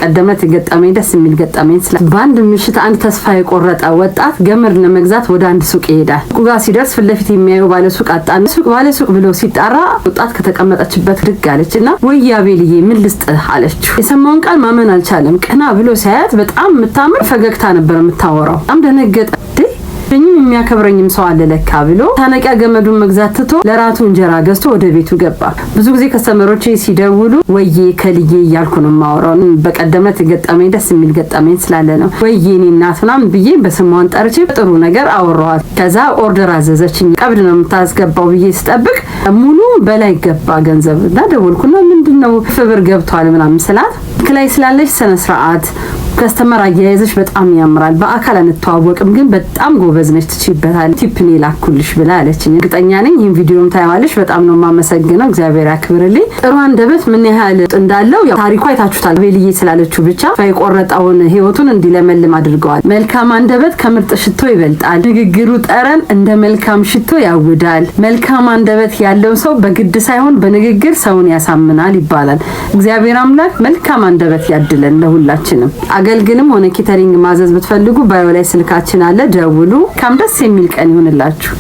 ቀደመት ገጠመኝ፣ ደስ የሚል ገጠመኝ ስለ በአንድ ምሽት አንድ ተስፋ የቆረጠ ወጣት ገመድ ለመግዛት ወደ አንድ ሱቅ ይሄዳል። ሱቁ ጋር ሲደርስ ፊት ለፊት የሚያየው ባለ ሱቅ አጣና ሱቅ ባለ ሱቅ ብሎ ሲጣራ ወጣት ከተቀመጠችበት ድግ አለች እና "ወይ አቤልዬ፣ ምን ልስጥህ?" አለችው። የሰማውን ቃል ማመን አልቻለም። ቀና ብሎ ሲያያት በጣም የምታምር ፈገግታ ነበር የምታወራው። በጣም ደነገጠ። ኝም የሚያከብረኝም ሰው አለ ለካ ብሎ ታነቂያ ገመዱን መግዛት ትቶ ለራቱ እንጀራ ገዝቶ ወደ ቤቱ ገባ። ብዙ ጊዜ customer ኦቼ ሲደውሉ ወዬ ከልዬ እያልኩ ነው የማወራው። በቀደመት ገጠመኝ፣ ደስ የሚል ገጠመኝ ስላለ ነው። ወዬ እኔ እናት ምናምን ብዬ በስሟን ጠርቼ ጥሩ ነገር አወራኋት። ከዛ order አዘዘችኝ። ቀብድ ነው የምታስገባው ብዬ ስጠብቅ ሙሉ በላይ ገባ ገንዘብ እና ደወልኩና ምንድን ነው ፍብር ገብቷል ምናምን ስላት ላይ ስላለች ስነ ስርዓት customer አያያዝሽ በጣም ያምራል። በአካል አንተዋወቅም፣ ግን በጣም ጎበዝ ነች፣ ትችይበታል። Tip እኔ ላኩልሽ ብላ አለችኝ። እርግጠኛ ነኝ ይህን ቪዲዮም ታየዋለሽ። በጣም ነው የማመሰግነው። እግዚአብሔር ያክብርልኝ። ጥሩ አንደበት ምን ያህል እንዳለው ያው ታሪኩ አይታችሁታል። ቤልዬ ስላለችው ብቻ የቆረጠውን ህይወቱን እንዲለመልም አድርገዋል። መልካም አንደበት ከምርጥ ሽቶ ይበልጣል። ንግግሩ ጠረን እንደ መልካም ሽቶ ያውዳል። መልካም አንደበት ያለው ሰው በግድ ሳይሆን በንግግር ሰውን ያሳምናል ይባላል። እግዚአብሔር አምላክ መልካም አንደበት ያድለን ለሁላችንም። አገልግልም ሆነ catering ማዘዝ ብትፈልጉ bio ላይ ስልካችን አለ፣ ደውሉ። ካም ደስ የሚል ቀን ይሁንላችሁ።